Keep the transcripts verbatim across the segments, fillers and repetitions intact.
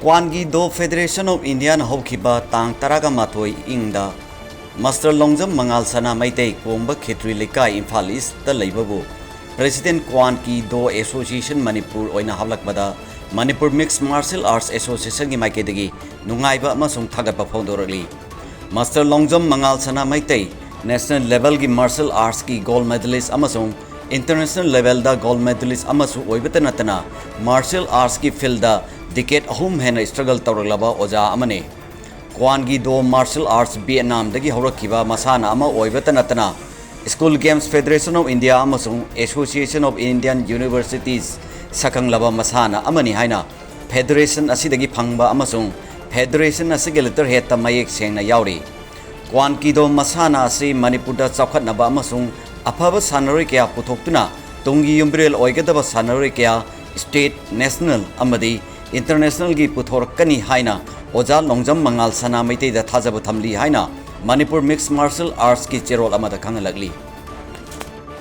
ꯀ꯭ꯋꯥꯟꯒꯤ ꯗꯣ federation of ꯏꯟꯗꯤꯌꯥꯅ ꯍꯧꯈꯤꯕ ꯇꯥꯡ ꯇꯔꯥꯒ ꯃꯥꯊꯣꯏ ꯏꯪꯗ ꯃꯥꯁꯇꯔ ꯂꯣꯡꯖꯝ ꯃꯉꯥꯜ ꯁꯅꯥ ꯃꯩꯇꯩ ꯀꯣꯡꯕ ꯈꯦꯇ꯭ꯔꯤ ꯂꯩꯀꯥꯏ, ꯏꯝꯐꯥꯜ ꯏꯁꯇ ꯂꯩꯕꯕꯨ president kwan ki do association Manipur ꯑꯣꯏꯅ ꯍꯥꯞꯂꯛꯄꯗ ꯃꯅꯤꯄꯨꯔ ꯃꯤꯛꯁ ꯃꯥꯔꯁꯦꯜ ꯑꯥꯔꯠꯁ ꯑꯦꯁꯣꯁꯤꯌꯦꯁꯟꯒꯤ ꯃꯥꯏꯀꯩꯗꯒꯤ ꯅꯨꯡꯉꯥꯏꯕ ꯑꯃꯁꯨꯡ ꯊꯥꯒꯠꯄ ꯐꯣꯡꯗꯣꯔꯛꯂꯤ꯫ ꯃꯥꯁꯇꯔ ꯂꯣꯡꯖꯝ ꯃꯉꯥꯜ ꯁꯅꯥ ꯃꯩꯇꯩ ꯅꯦꯁꯅꯦꯜ ꯂꯦꯚꯦꯜꯒꯤ ꯃꯥꯔꯁꯦꯜ ꯑꯥꯔꯠꯁꯀꯤ ꯒꯣꯜꯗ ꯃꯦꯗꯥꯂꯤꯁ ꯑꯃꯁꯨꯡ ꯏꯟꯇꯔꯅꯦꯁꯅꯦꯜ ꯂꯦꯚꯦꯜꯗ ꯒꯣꯜꯗ ꯃꯦꯗꯥꯂꯤꯁ ꯑꯃꯁꯨ ꯑꯣꯏꯕꯇ ꯅꯠꯇꯅ ꯃꯥꯔꯁꯦꯜ ꯑꯥꯔꯠꯁꯀꯤ ꯐꯤꯜꯗ ꯗꯤꯀꯦꯠ ꯑꯍꯨꯝ ꯍꯦꯟꯅ ꯁ꯭ꯇ꯭ꯔꯒꯜ ꯇꯧꯔꯛꯂꯕ ꯑꯣꯖꯥ ꯑꯃꯅꯤ꯫ ꯀ꯭ꯋꯥꯟꯒꯤ ꯗꯣ ꯃꯥꯔꯁꯦꯜ ꯑꯥꯔꯠꯁ ꯚꯤꯌꯦꯠꯅꯥꯝꯗꯒꯤ ꯍꯧꯔꯛꯈꯤꯕ ꯃꯁꯥꯟꯅ ꯑꯃ ꯑꯣꯏꯕꯇ ꯅꯠꯇꯅ school games federation of India ꯑꯃꯁꯨꯡ ꯑꯦꯁꯣꯁꯤꯌꯦꯁꯟ ꯑꯣꯐ ꯏꯟꯗꯤꯌꯟ ꯌꯨꯅꯤꯚꯔꯁꯤꯇꯤꯁ ꯁꯛꯈꯪꯂꯕ ꯃꯁꯥꯟꯅ ꯑꯃꯅꯤ ꯍꯥꯏꯅ ꯐꯦꯗꯔꯦꯁꯟ ꯑꯁꯤꯗꯒꯤ ꯐꯪꯕ ꯑꯃꯁꯨꯡ ꯐꯦꯗꯔꯦꯁꯟ ꯑꯁꯤꯒꯤ ꯂꯦꯇꯔ ꯍꯦꯗꯇ ꯃꯌꯦꯛ ꯁꯦꯡꯅ ꯌꯥꯎꯔꯤ꯫ ꯀ꯭ꯋꯥꯟ ꯀꯤꯗꯣ ꯃꯁꯥꯟꯅ ꯑꯁꯤ ꯃꯅꯤꯄꯨꯔꯗ ꯆꯥꯎꯈꯠꯅꯕ ꯑꯃꯁꯨꯡ ꯑꯐꯕ ꯁꯥꯟꯅꯔꯣꯏ ꯀꯌꯥ ꯄꯨꯊꯣꯛꯇꯨꯅ ꯇꯨꯡꯒꯤ ꯌꯨꯝꯕꯤꯔꯦꯜ ꯑꯣꯏꯒꯗꯕ ꯁꯥꯟꯅꯔꯣꯏ ꯀꯌꯥ ꯁ꯭ꯇꯦꯠ, ꯅꯦꯁꯅꯦꯜ ꯑꯃꯗꯤ ꯏꯟꯇꯔꯅꯦꯁꯅꯦꯜꯒꯤ ꯄꯨꯊꯣꯔꯛꯀꯅꯤ ꯍꯥꯏꯅ ꯑꯣꯖꯥ ꯂꯣꯡꯖꯝ ꯃꯉꯥꯜ ꯁꯅꯥ ꯃꯩꯇꯩꯗ ꯊꯥꯖꯕ ꯊꯝꯂꯤ ꯍꯥꯏꯅ ꯃꯅꯤꯄꯨꯔ ꯃꯤꯛꯁ ꯃꯥꯔꯁꯦꯜ ꯑꯥꯔꯠꯁꯀꯤ ꯆꯦꯔꯣꯜ ꯑꯃꯗ ꯈꯪꯍꯜꯂꯛꯂꯤ꯫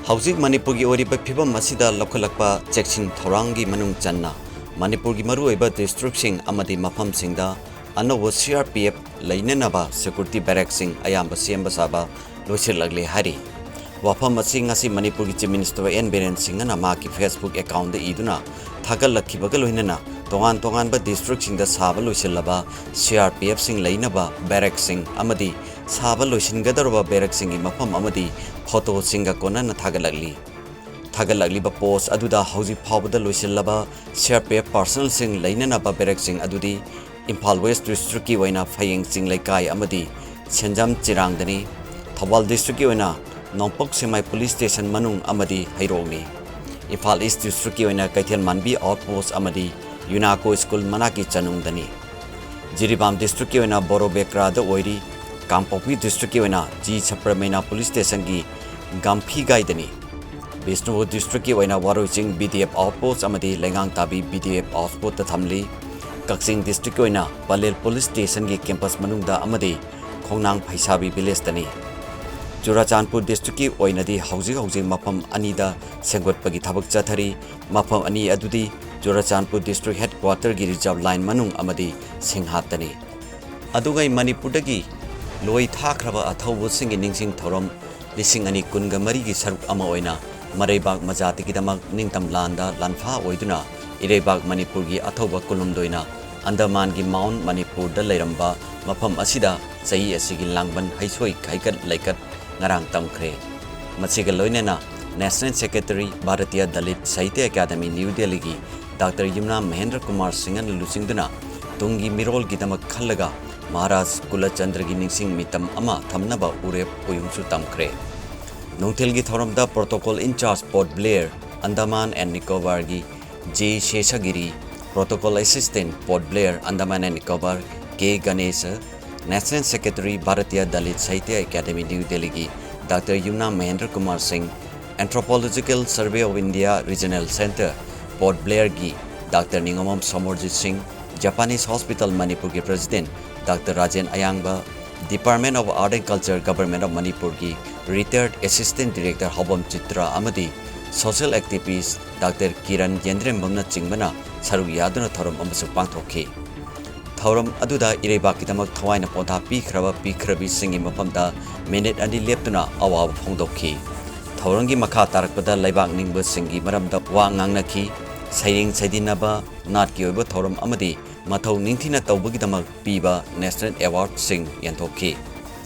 ꯍꯧꯖꯤꯛ ꯃꯅꯤꯄꯨꯔꯒꯤ ꯑꯣꯏꯔꯤꯕ ꯐꯤꯕꯝ ꯑꯁꯤꯗ ꯂꯧꯈꯠꯂꯛꯄ ꯆꯦꯛꯁꯤꯟ ꯊꯧꯔꯥꯡꯒꯤ ꯃꯅꯨꯡ ꯆꯟꯅ ꯃꯅꯤꯄꯨꯔꯒꯤ ꯃꯔꯨꯑꯣꯏꯕ ꯗꯤꯁꯇ꯭ꯔꯤꯛꯁꯤꯡ ꯑꯃꯗꯤ ꯃꯐꯝꯁꯤꯡꯗ ꯑꯅꯧꯕ ꯁꯤ ꯑꯥꯔ ꯄꯤ ꯑꯦꯐ ꯂꯩꯅꯅꯕ ꯁꯦꯀ꯭ꯌꯨꯔꯤꯇꯤ ꯕꯦꯔꯦꯛꯁꯤꯡ ꯑꯌꯥꯝꯕ ꯁꯦꯝꯕ ꯁꯥꯕ ꯂꯣꯏꯁꯤꯜꯂꯛꯂꯦ ꯍꯥꯏꯔꯤ꯫ ꯋꯥꯐꯝ ꯑꯁꯤ ꯉꯁꯤ ꯃꯅꯤꯄꯨꯔꯒꯤ ꯆꯤꯐ ꯃꯤꯅꯤꯁꯇꯔ ꯑꯦꯟ ꯕꯤꯔꯦꯟ ꯁꯤꯡꯍꯅ ꯃꯍꯥꯛꯀꯤ ꯐꯦꯁꯕꯨꯛ ꯑꯦꯀꯥꯎꯟꯗ ꯏꯗꯨꯅ ꯊꯥꯒꯠꯂꯛꯈꯤꯕꯒ ꯂꯣꯏꯅꯅ ꯇꯣꯉꯥꯟ ꯇꯣꯉꯥꯟꯕ ꯗꯤꯁꯇ꯭ꯔꯤꯛꯁꯤꯡꯗ ꯁꯥꯕ ꯂꯣꯏꯁꯤꯜꯂꯕ ꯁꯤ ꯑꯥꯔ ꯄꯤ ꯑꯦꯐꯁꯤꯡ ꯂꯩꯅꯕ ꯕꯦꯔꯦꯛꯁꯤꯡ ꯑꯃꯗꯤ ꯁꯥꯕ ꯂꯣꯏꯁꯤꯟꯒꯗꯧꯔꯕ ꯕꯦꯔꯦꯛꯁꯤꯡꯒꯤ ꯃꯐꯝ ꯑꯃꯗꯤ ꯐꯣꯇꯣꯁꯤꯡꯒ ꯀꯣꯟꯅꯅ ꯊꯥꯒꯠꯂꯛꯂꯤ꯫ ꯊꯥꯒꯠꯂꯛꯂꯤꯕ ꯄꯣꯁ ꯑꯗꯨꯗ ꯍꯧꯖꯤꯛ ꯐꯥꯎꯕꯗ ꯂꯣꯏꯁꯤꯜꯂꯕ ꯁꯤ ꯑꯥꯔ ꯄꯤ ꯑꯦꯐ ꯄꯥꯔꯁꯅꯦꯜꯁꯤꯡ ꯂꯩꯅꯅꯕ ꯕꯦꯔꯦꯛꯁꯤꯡ ꯑꯗꯨꯗꯤ ꯏꯝꯐꯥꯜ ꯋꯦꯁ ꯗꯤꯁꯇ꯭ꯔꯤꯛꯀꯤ ꯑꯣꯏꯅ ꯐꯌꯦꯡ ꯆꯤꯡ ꯂꯩꯀꯥꯏ ꯑꯃꯗꯤ ꯁꯦꯟꯖꯝ ꯆꯤꯔꯥꯡꯗꯅꯤ꯫ ꯊꯧꯕꯥꯜ ꯗꯤꯁꯇ꯭ꯔꯤꯛꯀꯤ ꯑꯣꯏꯅ ꯅꯣꯡꯄꯣꯛ ꯁꯦꯛꯃꯥꯏ ꯄꯨꯂꯤꯁ ꯁ꯭ꯇꯦꯁꯟ ꯃꯅꯨꯡ ꯑꯃꯗꯤ ꯍꯩꯔꯣꯛꯅꯤ꯫ ꯏꯝꯐꯥꯜ ꯏꯁ ꯗꯤꯁꯇ꯭ꯔꯤꯛꯀꯤ ꯑꯣꯏꯅ ꯀꯩꯊꯦꯜ ꯃꯥꯟꯕꯤ ꯑꯥꯎꯠ ꯄꯣꯁ ꯑꯃꯗꯤ ꯌꯨꯅꯥꯀꯣ ꯁ꯭ꯀꯨꯜ ꯃꯅꯥꯛꯀꯤ ꯆꯅꯨꯡꯗꯅꯤ꯫ ꯖꯤꯔꯤꯕꯥꯝ ꯗꯤꯁꯇ꯭ꯔꯤꯛꯀꯤ ꯑꯣꯏꯅ ꯕꯣꯔꯣ ꯕꯦꯀ꯭ꯔꯥꯗ ꯑꯣꯏꯔꯤ꯫ ꯀꯥꯡꯄꯣꯛꯄꯤ ꯗꯤꯁꯇ꯭ꯔꯤꯛꯀꯤ ꯑꯣꯏꯅ ꯖꯤ ꯁꯄ꯭ꯔꯃꯩꯅꯥ ꯄꯨꯂꯤꯁ ꯁ꯭ꯇꯦꯁꯟꯒꯤ ꯒꯥꯝꯐꯤꯒꯥꯏꯗꯅꯤ꯫ ꯕꯤꯁꯅꯨꯄꯨꯔ ꯗꯤꯁꯇ꯭ꯔꯤꯛꯀꯤ ꯑꯣꯏꯅ ꯋꯥꯔꯣꯏꯆꯤꯡ B D F out post ꯑꯃꯗꯤ ꯂꯩꯉꯥꯡꯇꯥꯕꯤ B D F out post ꯊꯝꯂꯤ꯫ ꯀꯛꯆꯤꯡ ꯗꯤꯁꯇ꯭ꯔꯤꯛꯀꯤ ꯑꯣꯏꯅ ꯄꯂꯦꯜ ꯄꯨꯂꯤꯁ ꯁ꯭ꯇꯦꯁꯟꯒꯤ ꯀꯦꯝꯄꯁ ꯃꯅꯨꯡꯗ ꯑꯃꯗꯤ ꯈꯣꯡꯅꯥꯡ ꯐꯩꯁꯥꯕꯤ ꯚꯤꯂꯦꯖꯇꯅꯤ꯫ ꯆꯨꯔꯥꯆꯥꯟꯄꯨꯔ ꯗꯤꯁꯇ꯭ꯔꯤꯛꯀꯤ ꯑꯣꯏꯅꯗꯤ ꯍꯧꯖꯤꯛ ꯍꯧꯖꯤꯛ ꯃꯐꯝ ꯑꯅꯤꯗ ꯁꯦꯝꯒꯠꯄꯒꯤ ꯊꯕꯛ ꯆꯠꯊꯔꯤ꯫ ꯃꯐꯝ ꯑꯅꯤ ꯑꯗꯨꯗꯤ ꯆꯨꯔꯆꯥꯟꯄꯨꯔ district headquarter ꯒꯤ reserve line ꯃꯅꯨꯡ ꯑꯃꯗꯤ ꯁꯤꯡꯍꯥꯠꯇꯅꯤ꯫ ꯑꯗꯨꯒ ꯃꯅꯤꯄꯨꯔꯗꯒꯤ ꯂꯣꯏ ꯊꯥꯈ꯭ꯔꯕ ꯑꯊꯧꯕꯁꯤꯡꯒꯤ ꯅꯤꯡꯁꯤꯡ ꯊꯧꯔꯝ ꯂꯤꯁꯤꯡ ꯑꯅꯤ ꯀꯨꯟꯒ ꯃꯔꯤꯒꯤ ꯁꯔꯨꯛ ꯑꯃ ꯑꯣꯏꯅ ꯃꯔꯩꯕꯥꯛ ꯃꯖꯥꯇꯤꯒꯤꯗꯃꯛ ꯅꯤꯡꯇꯝ ꯂꯥꯟꯗ ꯂꯥꯟꯐꯥ ꯑꯣꯏꯗꯨꯅ ꯏꯔꯩꯕꯥꯛ ꯃꯅꯤꯄꯨꯔꯒꯤ ꯑꯊꯧꯕ ꯀꯨꯟꯍꯨꯝꯗꯣꯏꯅ ꯑꯟꯗꯃꯥꯟꯒꯤ Mount ꯃꯅꯤꯄꯨꯔꯗ ꯂꯩꯔꯝꯕ ꯃꯐꯝ ꯑꯁꯤꯗ ꯆꯍꯤ ꯑꯁꯤꯒꯤ ꯂꯥꯡꯕꯟ ꯍꯩꯁꯣꯏ ꯍꯩꯀꯠ ꯂꯩꯀꯠ ꯉꯔꯥꯡ ꯇꯝꯈ꯭ꯔꯦ꯫ ꯃꯁꯤꯒ ꯂꯣꯏꯅꯅ National Secretary, Bharatiya Dalit Sahitya Academy, New Delhi ꯒꯤ Doctor ꯌꯨꯝꯅꯥꯝ ꯃꯍꯦꯟꯗ꯭ꯔ ꯀꯨꯃꯥꯔ ꯁꯤꯡꯍꯅ ꯂꯨꯆꯤꯡꯗꯨꯅ ꯇꯨꯡꯒꯤ ꯃꯤꯔꯣꯜꯒꯤꯗꯃꯛ ꯈꯜꯂꯒ ꯃꯍꯥꯔꯥꯖ ꯀꯨꯂꯆꯟꯗ꯭ꯔꯒꯤ ꯅꯤꯡꯁꯤꯡ ꯃꯤꯇꯝ ꯑꯃ ꯊꯝꯅꯕ ꯎꯔꯦꯞ ꯎꯌꯨꯡꯁꯨ ꯇꯝꯈ꯭ꯔꯦ꯫ ꯅꯨꯡꯊꯤꯜꯒꯤ ꯊꯧꯔꯝꯗ protocol in charge Port Blair, Andaman and Nicobar ꯒꯤ J ꯁꯦꯁꯥꯒꯤꯔꯤ, protocol assistant Port Blair, Andaman and Nicobar K Ganesh, National Secretary, Bharatiya Dalit Sahitya Academy, New Delhi ꯒꯤ Doctor ꯌꯨꯝꯅꯥꯝ ꯃꯍꯦꯟꯗ꯭ꯔ ꯀꯨꯃꯥꯔ ꯁꯤꯡ, Anthropological Survey of India Regional Centre, Port Blair ꯒꯤ Doctor ꯅꯤꯉꯣꯝꯕꯝ Somorjit ꯁꯤꯡ, Japanese Hospital ꯃꯅꯤꯄꯨꯔꯒꯤ President Doctor Rajen ꯑꯌꯥꯡꯕ, Department of Art and Culture, Government of ꯃꯅꯤꯄꯨꯔꯒꯤ retired Assistant Director ꯍꯥꯎꯕꯝ ꯆꯤꯇ꯭ꯔ ꯑꯃꯗꯤ social activist Doctor Kiran ꯌꯦꯟꯗ꯭ꯔꯦꯝꯕꯝꯅꯆꯤꯡꯕꯅ ꯁꯔꯨꯛ ꯌꯥꯗꯨꯅ ꯊꯧꯔꯝ ꯑꯃꯁꯨ ꯄꯥꯡꯊꯣꯛꯈꯤ꯫ ꯊꯧꯔꯝ ꯑꯗꯨꯗ ꯏꯔꯩꯕꯥꯛꯀꯤꯗꯃꯛ ꯊꯋꯥꯏꯅ ꯄꯣꯟꯊꯥ ꯄꯤꯈ꯭ꯔꯕ ꯄꯤꯈ꯭ꯔꯕꯤꯁꯤꯡꯒꯤ ꯃꯐꯝꯗ minute ꯑꯅꯤ ꯂꯦꯞꯇꯨꯅ ꯑꯋꯥꯕ ꯐꯣꯡꯗꯣꯛꯈꯤ꯫ ꯊꯧꯔꯝꯒꯤ ꯃꯈꯥ ꯇꯥꯔꯛꯄꯗ ꯂꯩꯕꯥꯛ ꯅꯤꯡꯕꯁꯤꯡꯒꯤ ꯃꯔꯝꯗ ꯋꯥ ꯉꯥꯡꯅꯈꯤ꯫ ꯁꯩꯔꯦꯡ ꯁꯩꯗꯤꯟꯅꯕ, ꯅꯥꯠꯀꯤ ꯑꯣꯏꯕ ꯊꯧꯔꯝ ꯑꯃꯗꯤ ꯃꯊꯧ ꯅꯤꯡꯊꯤꯅ ꯇꯧꯕꯒꯤꯗꯃꯛ ꯄꯤꯕ National Awardꯁꯤꯡ ꯌꯦꯟꯊꯣꯛꯈꯤ꯫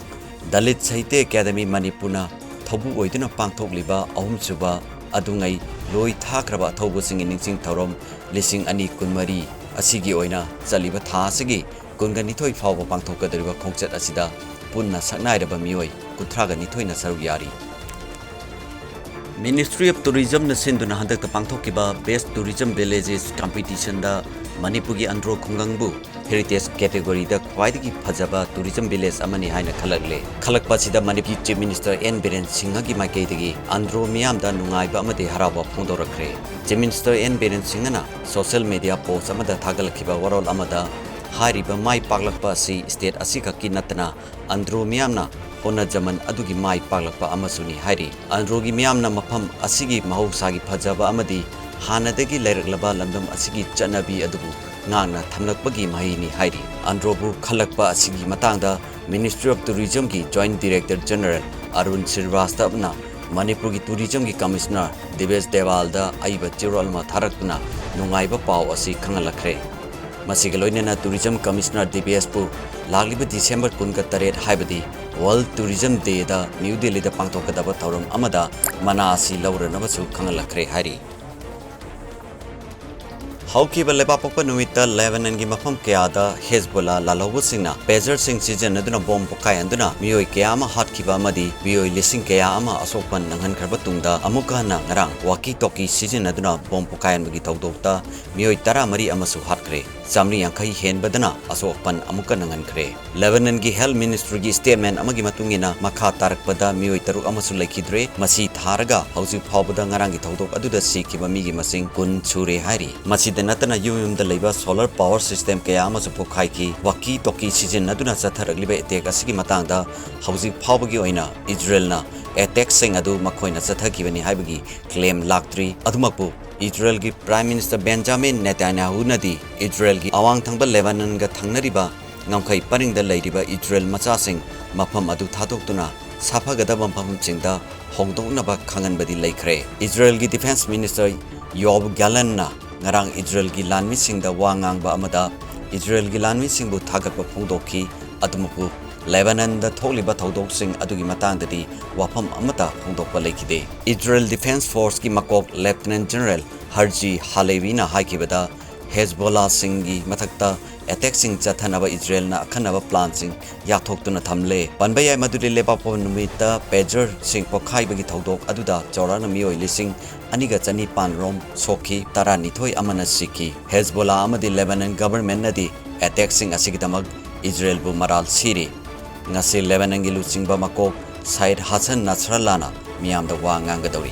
Dalit Sahitya Academy ꯃꯅꯤꯄꯨꯔꯅ ꯊꯧꯕꯨ ꯑꯣꯏꯗꯨꯅ ꯄꯥꯡꯊꯣꯛꯂꯤꯕ ꯑꯍꯨꯝꯁꯨꯕ ꯑꯗꯨꯉꯩ ꯂꯣꯏ ꯊꯥꯈ꯭ꯔꯕ ꯑꯊꯧꯕꯁꯤꯡꯒꯤ ꯅꯤꯡꯁꯤꯡ ꯊꯧꯔꯝ ꯂꯤꯁꯤꯡ ꯑꯅꯤ ꯀꯨꯟꯃꯔꯤ ꯑꯁꯤꯒꯤ ꯑꯣꯏꯅ ꯆꯠꯂꯤꯕ ꯊꯥ ꯑꯁꯤꯒꯤ ꯀꯨꯟꯒ ꯅꯤꯊꯣꯏ ꯐꯥꯎꯕ ꯄꯥꯡꯊꯣꯛꯀꯗꯧꯔꯤꯕ ꯈꯣꯡꯆꯠ ꯑꯁꯤꯗ ꯄꯨꯟꯅ ꯁꯛꯅꯥꯏꯔꯕ ꯃꯤꯑꯣꯏ ꯀꯨꯟꯊ꯭ꯔꯥꯒ ꯅꯤꯊꯣꯏꯅ ꯁꯔꯨꯛ ꯌꯥꯔꯤ꯫ Ministry of Tourismꯅ ꯁꯤꯟꯗꯨꯅ ꯍꯟꯗꯛꯇ ꯄꯥꯡꯊꯣꯛꯈꯤꯕ Best Tourism Villages competitionꯗ ꯃꯅꯤꯄꯨꯔꯒꯤ ꯑꯟꯗ꯭ꯔꯣ ꯈꯨꯡꯒꯪꯕꯨ Heritage categoryꯗ ꯈ꯭ꯋꯥꯏꯗꯒꯤ ꯐꯖꯕ tourism village ꯑꯃꯅꯤ ꯍꯥꯏꯅ ꯈꯜꯂꯛꯂꯦ꯫ ꯈꯜꯂꯛꯄ ꯑꯁꯤꯗ ꯃꯅꯤꯄꯨꯔꯒꯤ Chief Minister N ꯕꯤꯔꯦꯟ ꯁꯤꯡꯍꯒꯤ ꯃꯥꯏꯀꯩꯗꯒꯤ ꯑꯟꯗ꯭ꯔꯣ ꯃꯤꯌꯥꯝꯗ ꯅꯨꯡꯉꯥꯏꯕ ꯑꯃꯗꯤ ꯍꯔꯥꯎꯕ ꯐꯣꯡꯗꯣꯔꯛꯈ꯭ꯔꯦ꯫ Chief Minister N ꯕꯤꯔꯦꯟ ꯁꯤꯡꯍꯅ social media post ꯑꯃꯗ ꯊꯥꯒꯠꯂꯛꯈꯤꯕ ꯋꯥꯔꯣꯜ ꯑꯃꯗ ꯍꯥꯏꯔꯤꯕ ꯃꯥꯏ ꯄꯥꯛꯂꯛꯄ ꯑꯁꯤ state ꯑꯁꯤꯈꯛꯀꯤ ꯅꯠꯇꯅ ꯑꯟꯗ꯭ꯔꯣ ꯃꯤꯌꯥꯝꯅ ꯍꯣꯠꯅꯖꯃꯟ ꯑꯗꯨꯒꯤ ꯃꯥꯏ ꯄꯥꯛꯂꯛꯄ ꯑꯃꯁꯨꯅꯤ ꯍꯥꯏꯔꯤ꯫ ꯑꯟꯗ꯭ꯔꯣꯒꯤ ꯃꯤꯌꯥꯝꯅ ꯃꯐꯝ ꯑꯁꯤꯒꯤ ꯃꯍꯧꯁꯥꯒꯤ ꯐꯖꯕ ꯑꯃꯗꯤ ꯍꯥꯟꯅꯗꯒꯤ ꯂꯩꯔꯛꯂꯕ ꯂꯝꯗꯝ ꯑꯁꯤꯒꯤ ꯆꯠꯅꯕꯤ ꯑꯗꯨꯕꯨ ꯉꯥꯛꯅ ꯊꯝꯂꯛꯄꯒꯤ ꯃꯍꯩꯅꯤ ꯍꯥꯏꯔꯤ꯫ ꯑꯟꯗ꯭ꯔꯣꯕꯨ ꯈꯜꯂꯛꯄ ꯑꯁꯤꯒꯤ ꯃꯇꯥꯡꯗ Ministry of Tourismꯒꯤ Joint Director General Arun ꯁ꯭ꯔꯤꯋꯥꯁꯇꯕꯅ ꯃꯅꯤꯄꯨꯔꯒꯤ Tourismꯒꯤ Commissioner ꯗꯤꯕꯦꯁ ꯗꯦꯋꯥꯜꯗ ꯑꯏꯕ ꯆꯦꯔꯣꯜ ꯑꯃ ꯊꯥꯔꯛꯇꯨꯅ ꯅꯨꯡꯉꯥꯏꯕ ꯄꯥꯎ ꯑꯁꯤ ꯈꯪꯍꯜꯂꯛꯈ꯭ꯔꯦ꯫ ꯃꯁꯤꯒ ꯂꯣꯏꯅꯅ Tourism Commissioner ꯗꯤꯕꯦꯁꯄꯨ ꯂꯥꯛꯂꯤꯕ December ꯀꯨꯟꯒ ꯇꯔꯦꯠ, ꯍꯥꯏꯕꯗꯤ World Tourism Dayꯗ ꯅ꯭ꯌꯨ ꯗꯦꯜꯂꯤꯗ ꯄꯥꯡꯊꯣꯛꯀꯗꯕ ꯊꯧꯔꯝ ꯑꯃꯗ ꯃꯅꯥ ꯑꯁꯤ ꯂꯧꯔꯅꯕꯁꯨ ꯈꯪꯍꯜꯂꯛꯈ꯭ꯔꯦ ꯍꯥꯏꯔꯤ꯫ ꯍꯧꯈꯤꯕ ꯂꯩꯕꯥꯛꯄꯣꯛꯄ ꯅꯨꯃꯤꯠꯇ ꯂꯦꯕꯥꯅꯟꯒꯤ ꯃꯐꯝ ꯀꯌꯥꯗ ꯍꯦꯖꯕꯣꯂꯥ ꯂꯥꯜꯍꯧꯕꯁꯤꯡꯅ pagerꯁꯤꯡ ꯁꯤꯖꯤꯟꯅꯗꯨꯅ ꯕꯣꯝ ꯄꯣꯈꯥꯏꯍꯟꯗꯨꯅ ꯃꯤꯑꯣꯏ ꯀꯌꯥ ꯑꯃ ꯍꯥꯠꯈꯤꯕ ꯑꯃꯗꯤ ꯃꯤꯑꯣꯏ ꯂꯤꯁꯤꯡ ꯀꯌꯥ ꯑꯃ ꯑꯁꯣꯛꯄ ꯅꯪꯍꯟꯈ꯭ꯔꯕ ꯇꯨꯡꯗ, ꯑꯃꯨꯛꯀ ꯍꯟꯅ ꯉꯔꯥꯡ walkie talkie ꯁꯤꯖꯤꯟꯅꯗꯨꯅ ꯕꯣꯝ ꯄꯣꯈꯥꯏꯍꯟꯕꯒꯤ ꯊꯧꯗꯣꯛꯇ ꯃꯤꯑꯣꯏ ꯇꯔꯥꯃꯔꯤ ꯑꯃꯁꯨ ꯍꯥꯠꯈ꯭ꯔꯦ꯫ ꯆꯥꯃꯔꯤ ꯌꯥꯡꯈꯩ ꯍꯦꯟꯕꯗꯅ ꯑꯁꯣꯛ ꯑꯄꯟ ꯑꯃꯨꯛꯀ ꯅꯪꯍꯟꯈ꯭ꯔꯦ꯫ ꯂꯦꯕꯥꯅꯟꯒꯤ Health Ministryꯒꯤ statement ꯑꯃꯒꯤ ꯃꯇꯨꯡ ꯏꯟꯅ, ꯃꯈꯥ ꯇꯥꯔꯛꯄꯗ ꯃꯤꯑꯣꯏ ꯇꯔꯨꯛ ꯑꯃꯁꯨ ꯂꯩꯈꯤꯗ꯭ꯔꯦ꯫ ꯃꯁꯤ ꯊꯥꯔꯒ ꯍꯧꯖꯤꯛ ꯐꯥꯎꯕꯗ ꯉꯔꯥꯡꯒꯤ ꯊꯧꯗꯣꯛ ꯑꯗꯨꯗ ꯁꯤꯈꯤꯕ ꯃꯤꯒꯤ ꯃꯁꯤꯡ ꯀꯨꯟ ꯁꯨꯔꯦ ꯍꯥꯏꯔꯤ꯫ ꯃꯁꯤꯗ ꯅꯠꯇꯅ ꯌꯨꯝ ꯌꯨꯝꯗ ꯂꯩꯕ solar power system ꯀꯌꯥ ꯑꯃꯁꯨ ꯄꯣꯈꯥꯏꯈꯤ꯫ Walkie talkie ꯁꯤꯖꯤꯟꯅꯗꯨꯅ ꯆꯠꯊꯔꯛꯂꯤꯕ attack ꯑꯁꯤꯒꯤ ꯃꯇꯥꯡꯗ ꯍꯧꯖꯤꯛ ꯐꯥꯎꯕꯒꯤ ꯑꯣꯏꯅ ꯏꯖꯔꯦꯜꯅ attackꯁꯤꯡ ꯑꯗꯨ ꯃꯈꯣꯏꯅ ꯆꯠꯊꯈꯤꯕꯅꯤ ꯍꯥꯏꯕꯒꯤ claim ꯂꯥꯛꯇ꯭ꯔꯤ꯫ ꯑꯗꯨꯃꯛꯄꯨ, ꯏꯖꯔꯦꯜꯒꯤ Prime Minister ꯕꯦꯟꯖꯥꯃꯤꯟ ꯅꯦꯇꯥꯟꯌꯥꯍꯨꯅꯗꯤ ꯏꯖꯔꯦꯜꯒꯤ ꯑꯋꯥꯡ ꯊꯪꯕ ꯂꯦꯕꯥꯅꯟꯒ ꯊꯪꯅꯔꯤꯕ ꯉꯝꯈꯩ ꯄꯔꯤꯡꯗ ꯂꯩꯔꯤꯕ ꯏꯖꯔꯦꯜ ꯃꯆꯥꯁꯤꯡ ꯃꯐꯝ ꯑꯗꯨ ꯊꯥꯗꯣꯛꯇꯨꯅ ꯁꯥꯐꯒꯗꯕ ꯃꯐꯝꯁꯤꯡꯗ ꯍꯣꯡꯗꯣꯛꯅꯕ ꯈꯪꯍꯟꯕꯗꯤ ꯂꯩꯈ꯭ꯔꯦ꯫ ꯏꯖꯔꯦꯜꯒꯤ Defence Minister ꯌꯣꯕ ꯒ꯭ꯌꯥꯂꯟꯅ ꯉꯔꯥꯡ ꯏꯖꯔꯦꯜꯒꯤ ꯂꯥꯟꯃꯤꯁꯤꯡꯗ ꯋꯥ ꯉꯥꯡꯕ ꯑꯃꯗ ꯏꯖꯔꯦꯜꯒꯤ ꯂꯥꯟꯃꯤꯁꯤꯡꯕꯨ ꯊꯥꯒꯠꯄ ꯐꯣꯡꯗꯣꯛꯈꯤ꯫ ꯑꯗꯨꯃꯛꯄꯨ, ꯂꯦꯕꯥꯅꯟꯗ ꯊꯣꯛꯂꯤꯕ ꯊꯧꯗꯣꯛꯁꯤꯡ ꯑꯗꯨꯒꯤ ꯃꯇꯥꯡꯗꯗꯤ ꯋꯥꯐꯝ ꯑꯃꯠꯇ ꯐꯣꯡꯗꯣꯛꯄ ꯂꯩꯈꯤꯗꯦ꯫ ꯏꯖꯔꯦꯜ Defence Forceꯀꯤ ꯃꯀꯣꯛ Lieutenant General ꯍꯔꯖꯤ ꯍꯥꯂꯦꯕꯤꯅ ꯍꯥꯏꯈꯤꯕꯗ, ꯍꯦꯖꯕꯣꯂꯥꯁꯤꯡꯒꯤ ꯃꯊꯛꯇ attackꯁꯤꯡ ꯆꯠꯊꯅꯕ ꯏꯖꯔꯦꯜꯅ ꯑꯈꯟꯅꯕ planꯁꯤꯡ ꯌꯥꯊꯣꯛꯇꯨꯅ ꯊꯝꯂꯦ꯫ ꯄꯟꯕ ꯌꯥꯏ, ꯃꯗꯨꯗꯤ ꯂꯩꯕꯥꯛꯄꯣꯛꯄ ꯅꯨꯃꯤꯠꯇ pagerꯁꯤꯡ ꯄꯣꯈꯥꯏꯕꯒꯤ ꯊꯧꯗꯣꯛ ꯑꯗꯨꯗ ꯆꯥꯎꯔꯥꯛꯅ ꯃꯤꯑꯣꯏ ꯂꯤꯁꯤꯡ ꯑꯅꯤꯒ ꯆꯅꯤꯄꯥꯟ ꯔꯣꯝ ꯁꯣꯛꯈꯤ, ꯇꯔꯥꯅꯤꯊꯣꯏ ꯑꯃꯅ ꯁꯤꯈꯤ꯫ ꯍꯦꯖꯕꯣꯂꯥ ꯑꯃꯗꯤ ꯂꯦꯕꯥꯅꯟ governmentꯅꯗꯤ attackꯁꯤꯡ ꯑꯁꯤꯒꯤꯗꯃꯛ ꯏꯖꯔꯦꯜꯕꯨ ꯃꯔꯥꯜ ꯁꯤꯔꯤ꯫ ꯉꯁꯤ ꯂꯦꯕꯥꯅꯟꯒꯤ ꯂꯨꯆꯤꯡꯕ ꯃꯀꯣꯛ ꯁꯥꯏꯗ ꯍꯥꯁꯟ ꯅꯁꯔꯜꯂꯥꯅ ꯃꯤꯌꯥꯝꯗ ꯋꯥ ꯉꯥꯡꯒꯗꯧꯔꯤ꯫